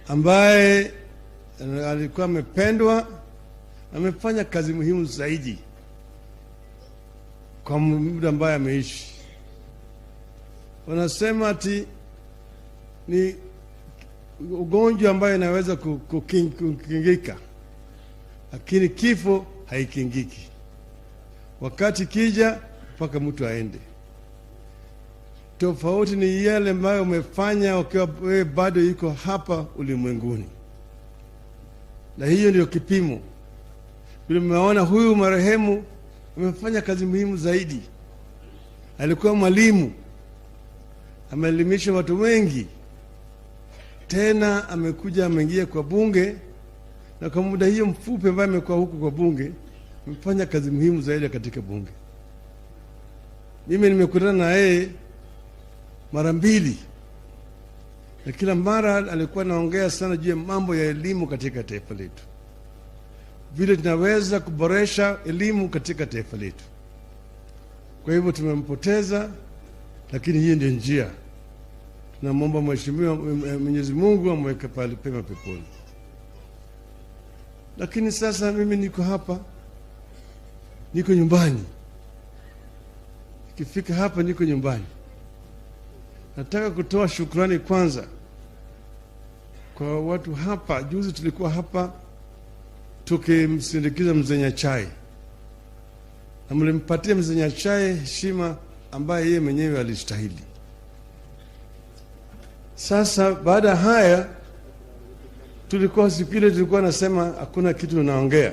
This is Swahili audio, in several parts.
Ambaye alikuwa amependwa, amefanya kazi muhimu zaidi kwa muda ambaye ameishi. Wanasema ati ni ugonjwa ambayo inaweza kukingika, lakini kifo haikingiki. Wakati kija mpaka mtu aende. Tofauti ni yale ambayo umefanya ukiwa wewe bado yuko hapa ulimwenguni, na hiyo ndio kipimo. Vile mmeona huyu marehemu amefanya kazi muhimu zaidi. Alikuwa mwalimu, ameelimisha watu wengi, tena amekuja ameingia kwa bunge, na kwa muda hiyo mfupi ambaye amekuwa huku kwa bunge, amefanya kazi muhimu zaidi katika bunge. Mimi nimekutana na yeye mara mbili, na kila mara alikuwa anaongea sana juu ya mambo ya elimu katika taifa letu, vile tunaweza kuboresha elimu katika taifa letu. Kwa hivyo tumempoteza, lakini hii ndio njia. Tunamwomba Mheshimiwa Mwenyezi Mungu amweke pale pema peponi. Lakini sasa mimi niko hapa, niko nyumbani. Nikifika hapa niko nyumbani. Nataka kutoa shukrani kwanza kwa watu hapa. Juzi tulikuwa hapa tukimsindikiza Mzee Nyachae, na mlimpatia Mzee Nyachae heshima ambaye yeye mwenyewe alistahili. Sasa baada ya haya, tulikuwa siku ile tulikuwa nasema hakuna kitu tunaongea,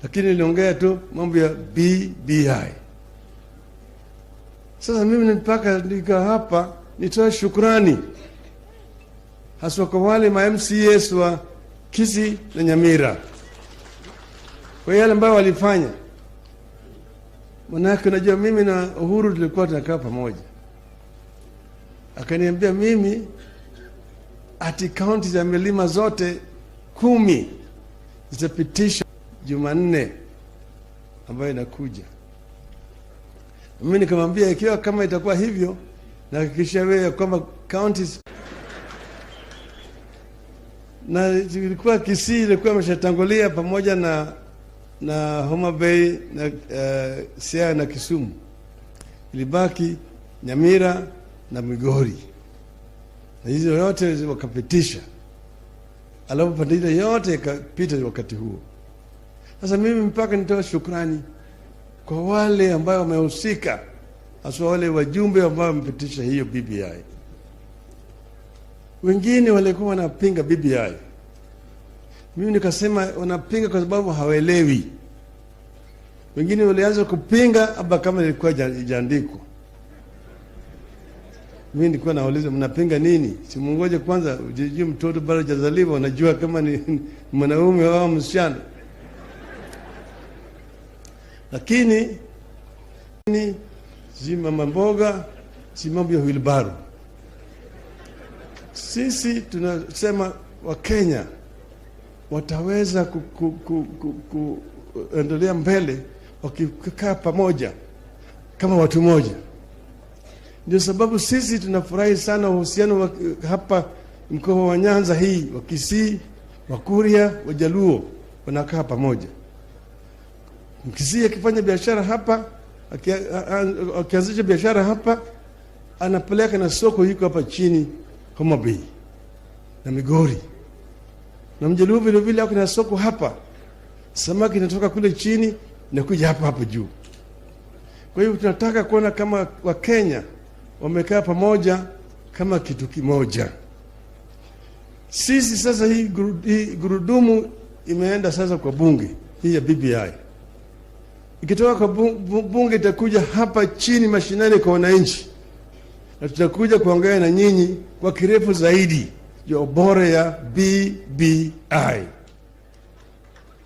lakini niliongea tu mambo ya BBI. Sasa mimi mpaka nika hapa nitoe shukrani haswa kwa wale ma MCAs wa Kisii na Nyamira kwa yale ambayo walifanya. Manake unajua mimi na Uhuru tulikuwa tunakaa pamoja, akaniambia mimi ati kaunti za milima zote 10 zitapitisha Jumanne ambayo inakuja. Mimi nikamwambia ikiwa kama itakuwa hivyo, nahakikishia wewe ya kwamba counties na ilikuwa Kisii ilikuwa imeshatangulia pamoja na Homa Bay na Siaya na Kisumu, ilibaki Nyamira na Migori, na hizo yote wakapitisha, alafu pande ile yote ikapita wakati huo. Sasa mimi mpaka nitoe shukrani kwa wale ambao wamehusika, haswa wale wajumbe ambao wamepitisha hiyo BBI. Wengine walikuwa wanapinga BBI, mimi nikasema wanapinga kwa sababu hawaelewi. Wengine walianza kupinga haba kama ilikuwa ijaandikwa. Mimi nilikuwa nauliza mnapinga nini? Si mungoje kwanza, ujijue mtoto bado hajazaliwa, unajua kama ni mwanaume au msichana. Lakini ni si mama mboga, si mambo ya wheelbarrow. Sisi tunasema Wakenya wataweza kuendelea mbele wakikaa pamoja kama watu moja. Ndio sababu sisi tunafurahi sana uhusiano wa hapa mkoa wa Nyanza hii, wa Kisii, Wakuria, Wajaluo wanakaa pamoja. Mkisii akifanya biashara hapa, akianzisha biashara hapa, anapeleka na soko iko hapa chini Homa Bay na Migori. Na Mjaluo vile vile ako na soko hapa, samaki inatoka kule chini na kuja hapa hapa juu. Kwa hivyo tunataka kuona kama Wakenya wamekaa pamoja kama kitu kimoja. Sisi sasa hii gurudumu imeenda sasa kwa bunge hii ya BBI. Ikitoka kwa bunge itakuja hapa chini mashinani kwa wananchi, na tutakuja kuongea na nyinyi kwa kirefu zaidi ya ubora ya BBI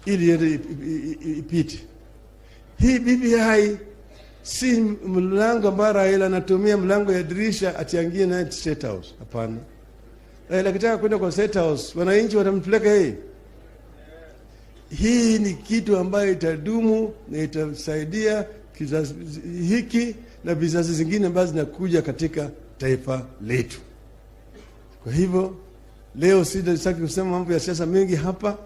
ili iende ipite. Hii BBI si mlango ambao Raila anatumia mlango ya dirisha atiangie naye State House. Hapana. Raila akitaka kwenda kwa State House, wananchi watampeleka yeye. Hii ni kitu ambayo itadumu na itasaidia kizazi hiki na vizazi zingine ambazo zinakuja katika taifa letu. Kwa hivyo leo sitaki kusema mambo ya siasa mengi hapa.